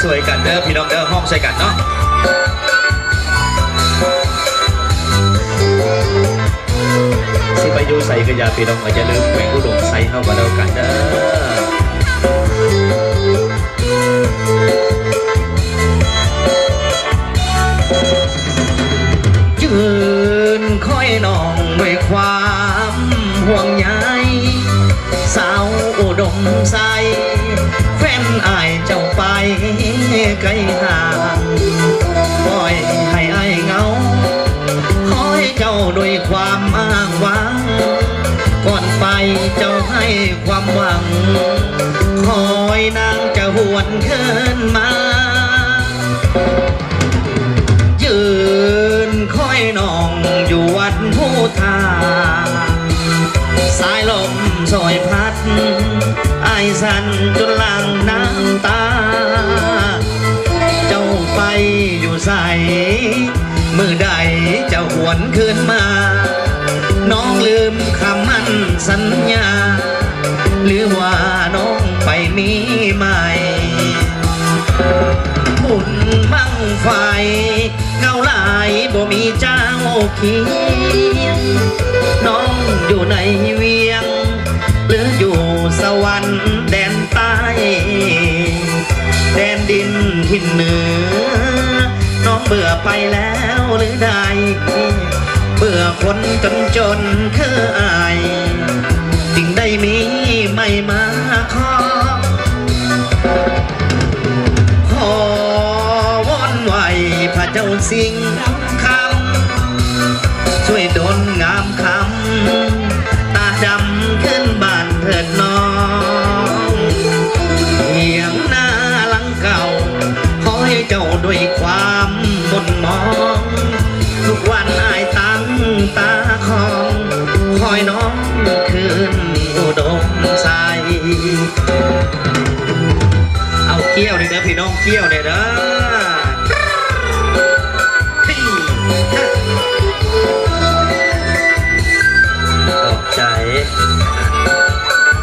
ຊ່ວຍກັນເດີພີ່ນ້ອງເດີ ຮ້ອງຊ່ວຍກັນເນາະ. ຊິໄປຢູ່ໃສກໍຢ່າ ພີ່ນ້ອງ ກໍຢ່າລືມແຂວງອຸດົມໄຊເຮົາກໍແລ້ວກັນເດີ. ຢືນຄອຍນ້ອງດ້ວຍຄວາມຫ່ວງໃຍ ສາວອຸດົມໄຊ ແຟນອ້າຍເຈົ້າໄປໄກຫ່າງ ປ່ອຍໃຫ້ອ້າຍເຫງົາ ຄອຍເຈົ້າດ້ວຍຄວາມອ້າງຫວັງ ກ່ອນໄປເຈົ້າໃຫ້ຄວາມຫວັງ ຄອຍນາງຈະຫວນຄືນມາ. ຢືນຄອຍນ້ອງຢູ່ວັດພູທາ ສາຍລົມຊ່ອຍພັດ ອ້າຍສັ່ນຈົນຫຼັ່ງນ້ຳຕາ ເຈົ້າໄປຢູ່ໃສ ມື້ໃດຈະຫວນຄືນມາ ນ້ອງລືມຄຳໝັ້ນສັນຍາ ຫຼືວ່ານ້ອງໄປມີໃໝ່ ບຸນບັ້ງໄຟ ເຫງົາຫຼາຍບໍ່ມີເຈົ້າຄຽງ ນ້ອງຢູ່ໃນວຽງ ຫຼືຢູ່ສະຫວັນແດນໃຕ້ ແດນດິນຖິ່ນເໜືອ ນ້ອງເບື່ອໄປແລ້ວຫຼືໃດ ເບື່ອຄົນຈົນໆຄືອ້າຍ ຈຶ່ງໄດ້ມີໃໝ່ມາຄອງ ຂໍວອນໄຫວ້ພະເຈົ້າສິງຄຳ ຊ່ວຍດົນງາມຄຳ ຕາດຳຄືນບ້ານເຖີດນ້ອງ ຫຽງໜ້າຫຼັງເກົ່າ ຂໍໃຫ້ເຈົ້າດ້ວຍຄວາມໝົນໝອງ ທຸກວັນອ້າຍຕັ້ງຕາຄອງ ຄອຍນ້ອງຄືນອຸດົມໄຊ ເອົາກ້ຽວແດ່ເດີພີ່ນ້ອງ ກ້ຽວແດ່ເດີ. ຂອບໃຈ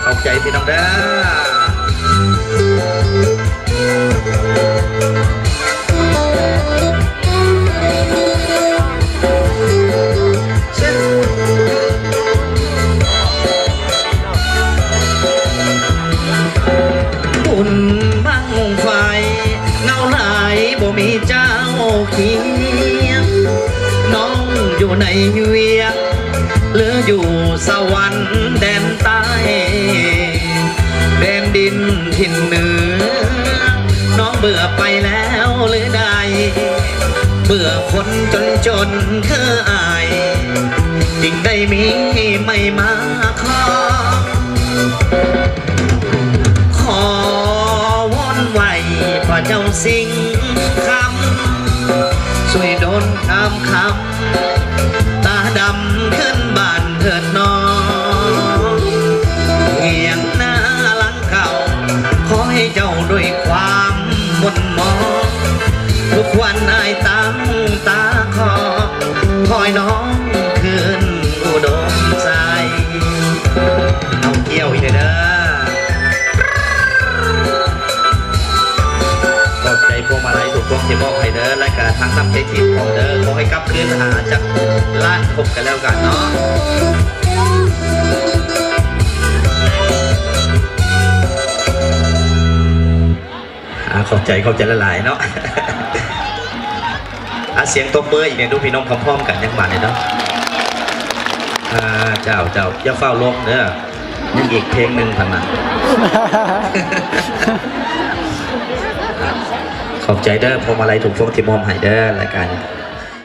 ຂອບໃຈພີ່ນ້ອງເດີ. ບຸນບັ້ງໄຟ ເຫງົາຫຼາຍບໍ່ມີເຈົ້າຄຽງ ນ້ອງຢູ່ໃນວຽງ ຫຼືຢູ່ສະຫວັນແດນໃຕ້ ແດນດິນຖິ່ນເໜືອ ນ້ອງເບື່ອໄປແລ້ວຫຼືໃດ ເບື່ອຄົນຈົນໆຄືອ້າຍ ຈຶ່ງໄດ້ມີໃໝ່ມາຄອງ ຂໍວອນໄຫວ້ພະເຈົ້າສິງຄຳ ຊ່ວຍດົນຂ້າມຄຳ ຕາດຳຄືນບ້ານເທີດນ້ອງ ຫຽງໜ້າຫຼັງເກົ່າ ຂໍໃຫ້ເຈົ້າດ້ວຍຄວາມໝົນໝອງ ທຸກວັນອ້າຍຕັ້ງຕາຄອງ ຄອຍນ້ອງຄືນອຸດົມໄຊ ເອົາກ້ຽວອີກເດີ. ຂອບໃຈພວງມາໄລທຸກພວງທີ່ມອບໃຫ້ເດີ ແລະກະທັງນ້ຳໃຈທິບຂອງເດີ ຂໍໃຫ້ກັບຄືນຫາຈັກລ້ານພົບກັນແລ້ວກັນເນາະ. ອາ ຂອບໃຈ ຂອບໃຈຫຼາຍໆເນາະ. ອາ ສຽງຕົບມືອີກແດ່ດູພີ່ນ້ອງ ພ້ອມໆກັນ ຍັງບາດນີ້ເນາະ. ອາ ເຈົ້າ ເຈົ້າ ຢ່າຟ້າວລົງເດີ ຍັງອີກເພງໜຶ່ງທາງນັ້ນ. ຂອບໃຈເດີ ພວງມາໄລທຸກພວງທີ່ມອບໃຫ້ເດີ ລາຍການ